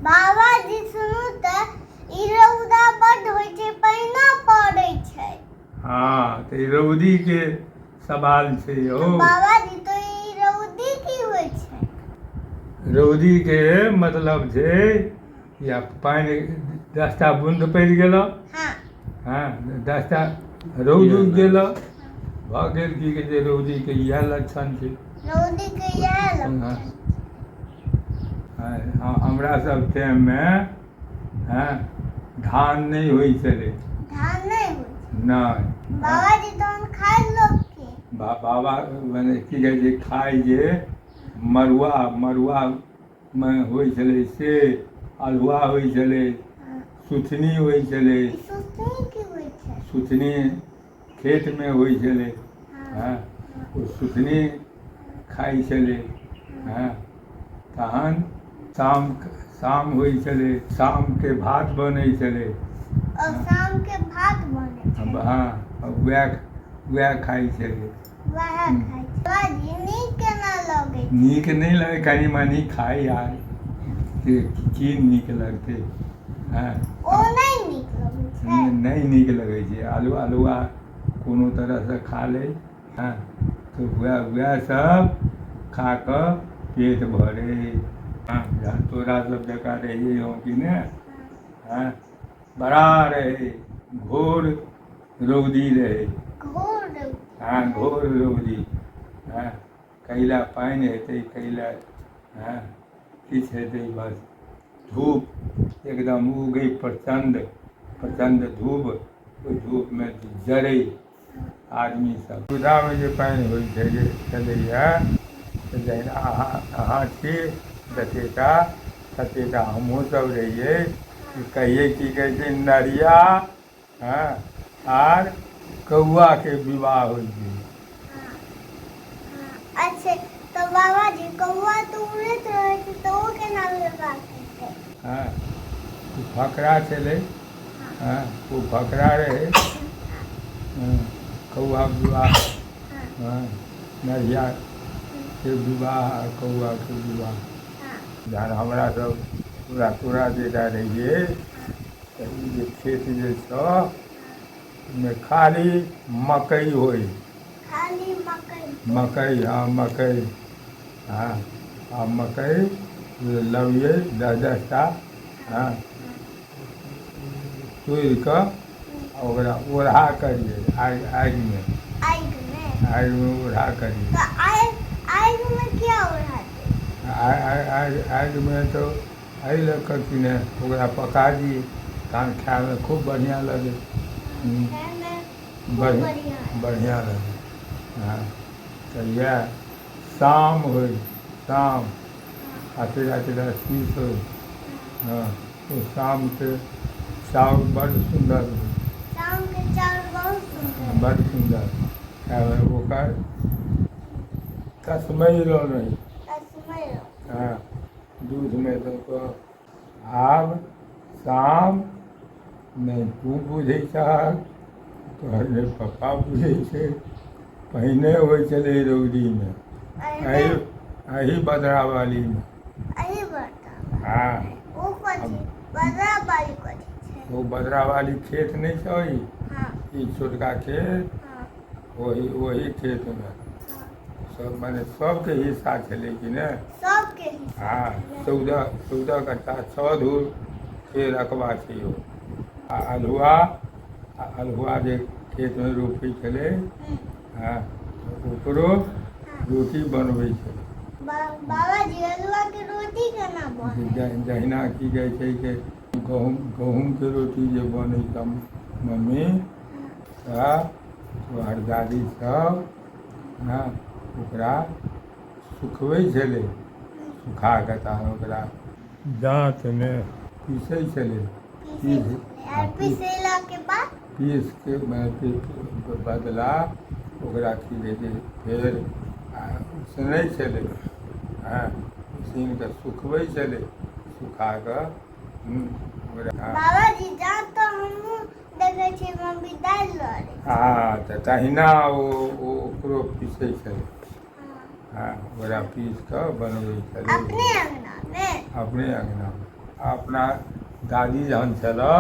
बाबाजी सुनू तऽ ई रौदा बड्ड होइ छै, पानिओ पड़ै छै। हँ, तऽ ई रौदीके सवाल छै यौ। बाबाजी, तऽ ई रौदी की होइ छै? रौदीके मतलब छै या पानि 10टा बून्द पड़ि गेलऽ। हँ, 10टा रौद उगि गेलऽ, भऽ गेल। की कहै छै, रौदीके इएह लक्षण छै। रौदीके इएह लक्षण। हँ, हमरा सब टाइममे हँ धान नहि होइ छलै। धान नहि होइ छै? नहि। बाबाजी, तहन खाय लोक की? बाबा, मने की कहै छै, खाइ जे मड़ुआ, मड़ुआमे होइ छलै से अल्हुआ होइ छलै, सुथनी होइ छलै। ई सुथनी की होइ छै? सुथनी खेतमे होइ छलै। हँ, ओ सुथनी खाइ छलै। हँ, तहन शाम शाम होइ छलै, शामके भात बनै छलै। और शामके भात बनै छलै। हँ, उएह उएह खाइ छलै। वएह खाइ छै। बाबाजी, नीक केना लगै छै? नीक नहि लगै, कनि मनि खाइ आर के की नीक लगतै? हँ। ओ नहि नीक लगै छै? नहि नीक लगै छै। आलू अल्हुआ कोनो तरहसँ खा लै। हँ, तऽ उएह उएह सब खा कऽ पेट भरै। हँ, जहन तोरा सब जकाँ रहियै हम कि ने, हँ, बड़ा रहै, घोर रौदी रहै। घोर रौदी। हँ, घोर रौदी। हँ, कैला पानि हेतै, कैला हँ किछु हेतै? बस धूप एकदम उगै, प्रचण्ड प्रचण्ड धूप। ओहि धूपमे जरै आदमी सब। सुविधामे जे पानि होइ छै जे छलैए, तऽ जहिना अहाँ अहाँ छी जतेटा ततेटा हमहूँ सब रहियै कि कहियै, की कहै छै, नरिया हँ आर कौआके विवाह होइ छै। अच्छा, तऽ बाबाजी, कौआ तऽ उड़ैत रहै छै, तऽ ओ केना विवाह करतै? हँ, ओ फकरा छलै। हँ, ओ फकरा रहै। हँ, कौआ विवाह, हँ, नढ़ियाके विवाह आ कौआके विवाह। जहन हमरा सब तोरा तोरा जेका रहियै तऽ ई जे खेत जे छौ, ओहिमे खाली मकइ होइ। खाली मकइ? मकइ, हँ, मकइ। हँ, आ मकइ लबियै 10-10 टा, हँ, तोड़ि कऽ आ ओकरा ओढ़ा करियै आगि आगिमे। आगिमे? आगिमे ओढ़ा करियै। तऽ आगि आगिमे किया ओढ़ाते? आगि आगिमे तऽ एहि लऽ कऽ कि ने ओकरा पका दियै, तहन खायमे खूब बढ़िआँ लगै। खायमे खूब बढ़िआँ। बढ़िआँ। बढ़िआँ लगै। हँ, तऽ इएह शाम होइ, शाम अतेरा अतेरा शीश होइ। हँ, ओ शामके चाउर बड्ड सुन्दर होइ। शामके चाउर बहुत सुन्दर। बड्ड सुन्दर खायमे, ओकर तस्मै रहै। तस्मै। हँ, दूधमे दऽ कऽ। आब शाम नहि तू बुझै छहक, तोहर नहि पप्पा बुझै छै। पहिने होइ छलै रौदीमे एहि एहि बदरावालीमे। एहि बता। हँ। ओ कथी, बदरा बाली कथी छै? ओ बदरावाली खेत नहि छै? हँ। ई छोटका खेत। ओही ओही खेतमे सब, मने सबके हिस्सा छलै कि ने। सबके हिस्सा छलै। 14 14 कट्ठा 6 धूर के रकबा छै ओ। आ अल्हुआ, आ अल्हुआ जे खेतमे रोपै छलै, हँ, ओकरो रोटी बनबै छलै। बाबाजी, अल्हुआ के रोटी केना बने? जहिना की कहै छै कि गहूँम गहूँमके रोटी जे बनै छै मम्मी, तऽ तोहर दादी सब, हँ, ओकरा सुखबै छलै। सुखा कऽ तहन ओकरा जाँतमे पीसै छलै। पीसै छलै आर पिसेला के बाद? पीस के बदला ओकरा की कहै छै, फेर उसनै छलै। हँ, उसिन कऽ सुखबै छलै, सुखा कऽ ओकरा बाबाजी, जाँत तऽ हमहूँ देखै छियै, मम्मी दालि लड़ै। हँ, तऽ तहिना ओ ओकरो पीसै छलै। हँ, ओकरा पीस कऽ बनबै छलै। अपने अंगनामे? अपने अङ्गनामे। अपना दादी जहन छलऽ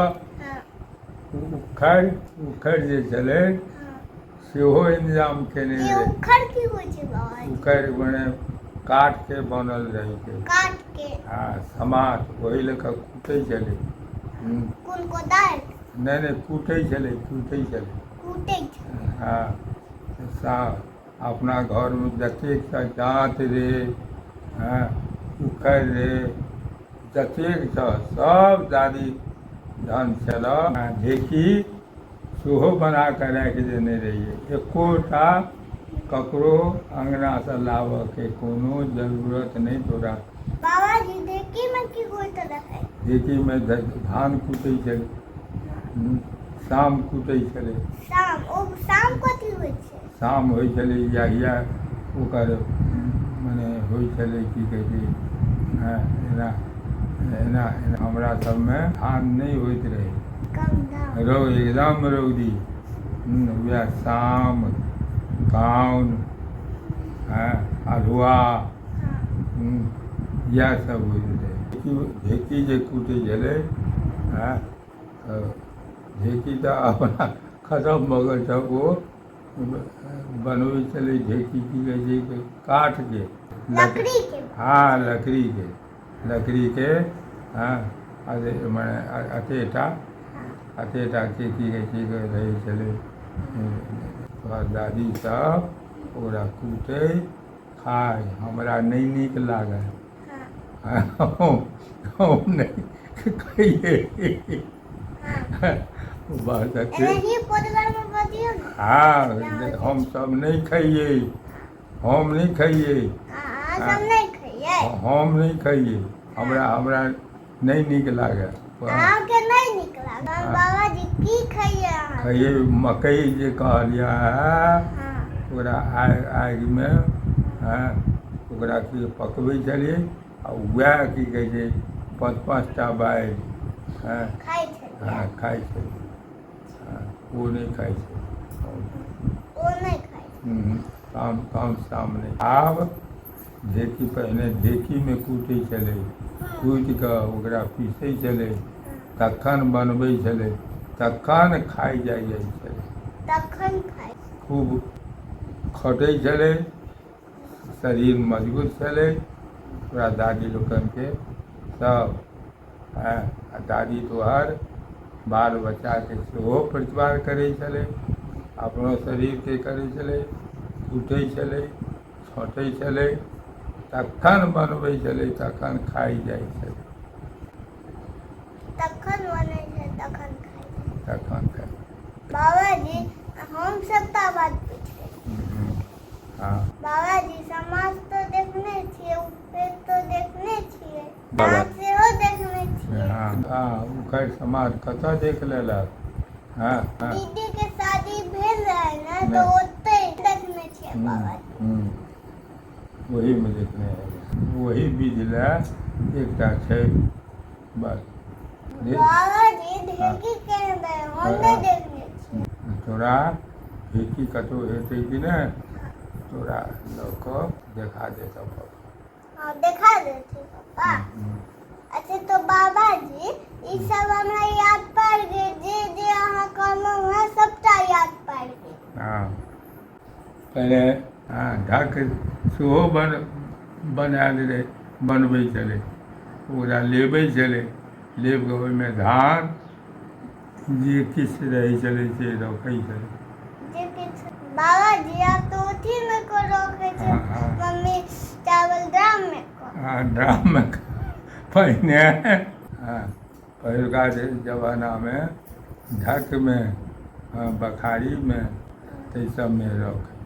उखड़ि उखड़ि जे छलै सेहो इन्तजाम केने ई रहै। उखड़ की होइ छै बाबा? उखड़ि मने काठके बनल रहै छै। काठ के। हँ, समाट ओहि लऽ कऽ कूटै छलै। कोन कोदारि? नहि नहि, कूटै छलै, कूटै छलै। कूटै छलै। हँ, सा अपना घरमे जतेक जाँत रे, हँ, उखड़ि रे, जतेक छह सब दादी धन छलऽ। ढेकी सेहो बना कऽ राखि देने रहियै, एकोटा ककरो अङ्गनासँ लाबऽके कोनो जरूरत नहि तोरा। बाबाजी, ढेकीमे की होइत रहै? ढेकीमे धान कुटै छलै, साम कुटै छलै। साम, ओ साम कथी होइ छै? साम होइ छलै इएह ओकर मने होइ छलै, की कहै छै, हँ, एना एना एना। हमरा सबमे धान नहि होइत रहै। कम धान। रौ एकदम रौदी। वएह साम, काउन, हँ, अल्हुआ, इएह सब होइत रहै। ढेकी जे कुटै छलै, हँ, तऽ ढेकी तऽ अपना खतम भऽ गेल तऽ ओ बनबै छलै ढेकी, की कहै छै, काठके। लकड़ीके। हँ, लकड़ीके, लकड़ीके। हँ, अरे मने एतेटा एतेटाके, की कहै छै, रहै छलै। तोहर दादी सब ओकरा कूटै, खाय। हमरा नहि नीक लागल, हम नहि खइयै। बस। एनाही पोदगरमे बजियौ ने। हँ, हम सब नहि खइयै, हम नहि खइयै। अहाँ सब नहि खइयै? हम नहि खइयै, हमरा हमरा नहि नीक लागल। अहाँके नहि नीक लागल? बाबाजी, की खइयै अहाँ? खइयै मकइ जे कहलियै, ओकरा आगि आगिमे, हँ, ओकरा की पकबै छलियै आ उएह, की कहै छै, पाँच पाँच टा बालि, हँ। खाइ छलियै? हँ, खाइ छलियै। हँ, ओ नहि खाइ छै। ओ नहि खाइ छै? काम काम सामने आब ढेकी, पहिने ढेकीमे कूटै छलै, कुटि कऽ ओकरा पीसै छलै, तखन बनबै छलै, तखन खाइ जाइ जाइ छलै। तखन खाइ। खूब खटै छलै, शरीर मजबूत छलै ओकरा दादी लोकनिके सब। हँ, आ दादी तोहर बाल बच्चाके सेहो प्रतिपाल करै छलै, अपनो शरीरके करै छलै, कूटै छलै, छँटै छलै, तखन बनबै छलै, तखन खाइ जाइ छलै। तखन बनै छै, तखन खाइ छै। तखन खाइ। बाबाजी, हम सबटा बात पूछै। हँ। बाबाजी, समाज तऽ देखने छियै, उपेद तऽ देखने छियै। बाबा। नाच सेहो देखने छियै। हँ हँ, उखड़ि समाज कतऽ देख लेलक? हँ हँ। दीदी के शादी भेल रहै ने, नहि। तऽ ओतै देखने छियै बाबाजी। ओहीमे देखने हेबै, ओही बीज लए एकटा छै बस। बाबाजी, ढेकी केहन रहै? हम नहि देखने छियै। तोरा ढेकी कतहु हेतै कि नहि, तोरा लऽ कऽ देखा देतौ पापा। हँ, देखा देथिन पप्पा। अच्छा, तो बाबाजी, ई सब हमरा याद पड़ि गेल। जे जे अहाँ कहलहुँ हेँ, सबटा याद पड़ि गेल। हँ, पहिले, हँ, ढक सेहो बनायल रहै, बनबै छलै, ओकरा लेबै छलै, लेप कऽ ओहिमे धान जे किछु रहै छलै से रखै छलै। जे किछु। बाबाजी, आब तऽ अथीमे कऽ रखै छै। हँ, हँ। मम्मी चावल ड्राममे कऽ। हँ, ड्राममे। पहिने, हँ, पहिलुका जे जमानामे ढकमे, हँ, बखारीमे, ताहि सबमे रखै।